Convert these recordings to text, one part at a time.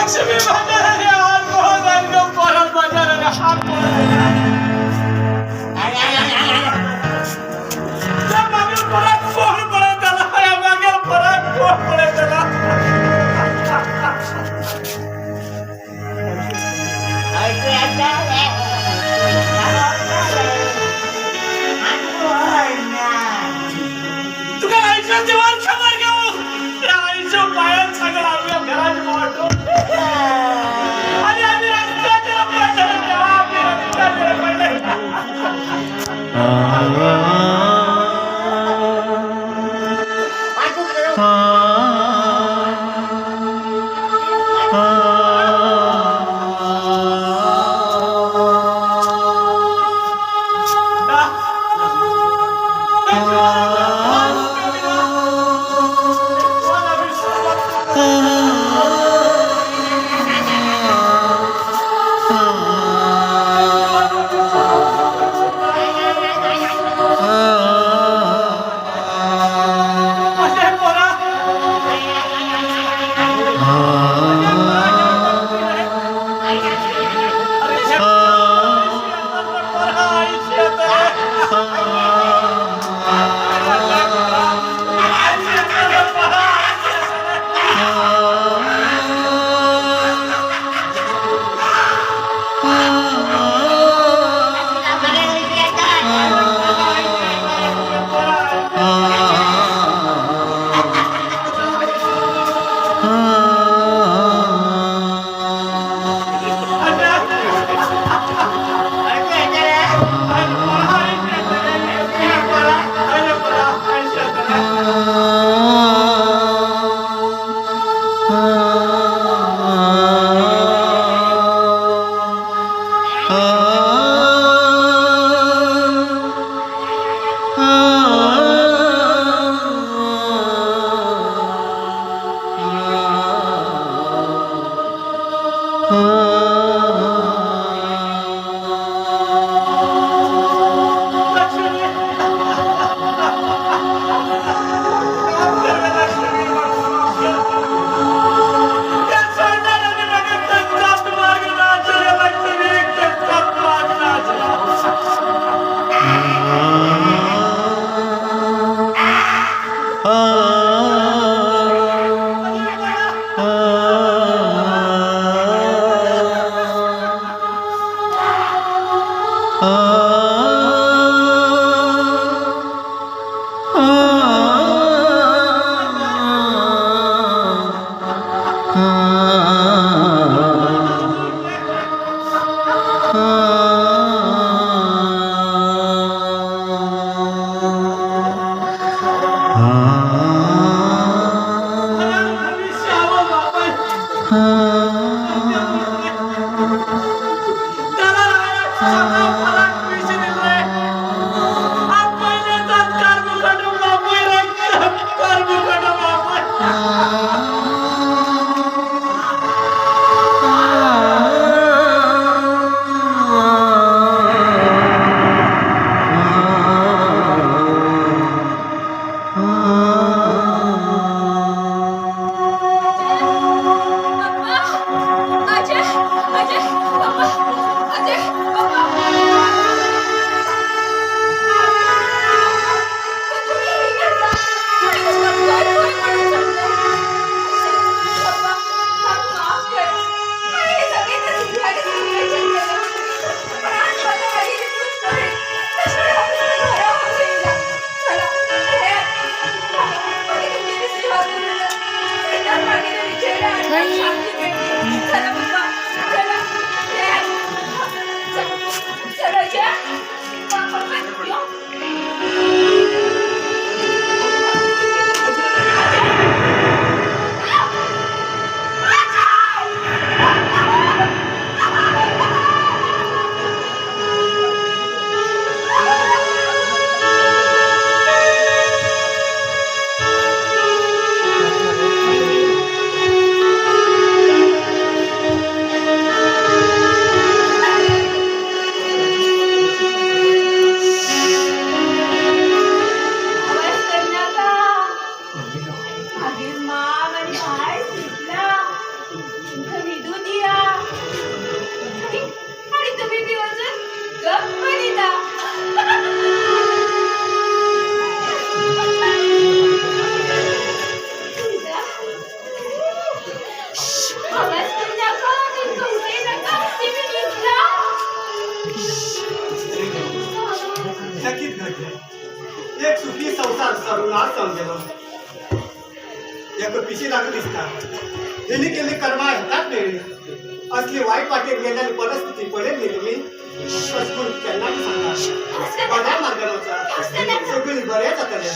लक्ष्मी माझ्या हात पळत जाईल गं, परत माझ्या हात पळत त्या मागे परत कोण पळत आला? या मागे परत कोण पळत आला? तुका आयुष्यात देवान खबर घेऊ त्या आयुष्य पायात सगळं आम्ही घरात वाटो आणि आम्ही रस्त्याच्या पडलो, आम्ही रस्त्याच्या पडलो. पप्पा. एक सुखी संवसार सर्वनाश जावन गेलो. एक पिशी लागू दिसता. तेणी केल्ली कर्मा हेकाच मेळ्ळी. असली वायट वाटेर गेल्ल्यान परिस्थिती पळयली तुमी. अशें करून केन्ना बी सांगा, बऱ्या मार्गान वचा, सगळीं बरें जातलें.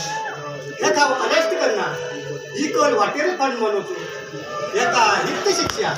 हेका अरेस्ट करना ही कल वाटेर पण मनोवचो. हेका हिक्त शिक्षा.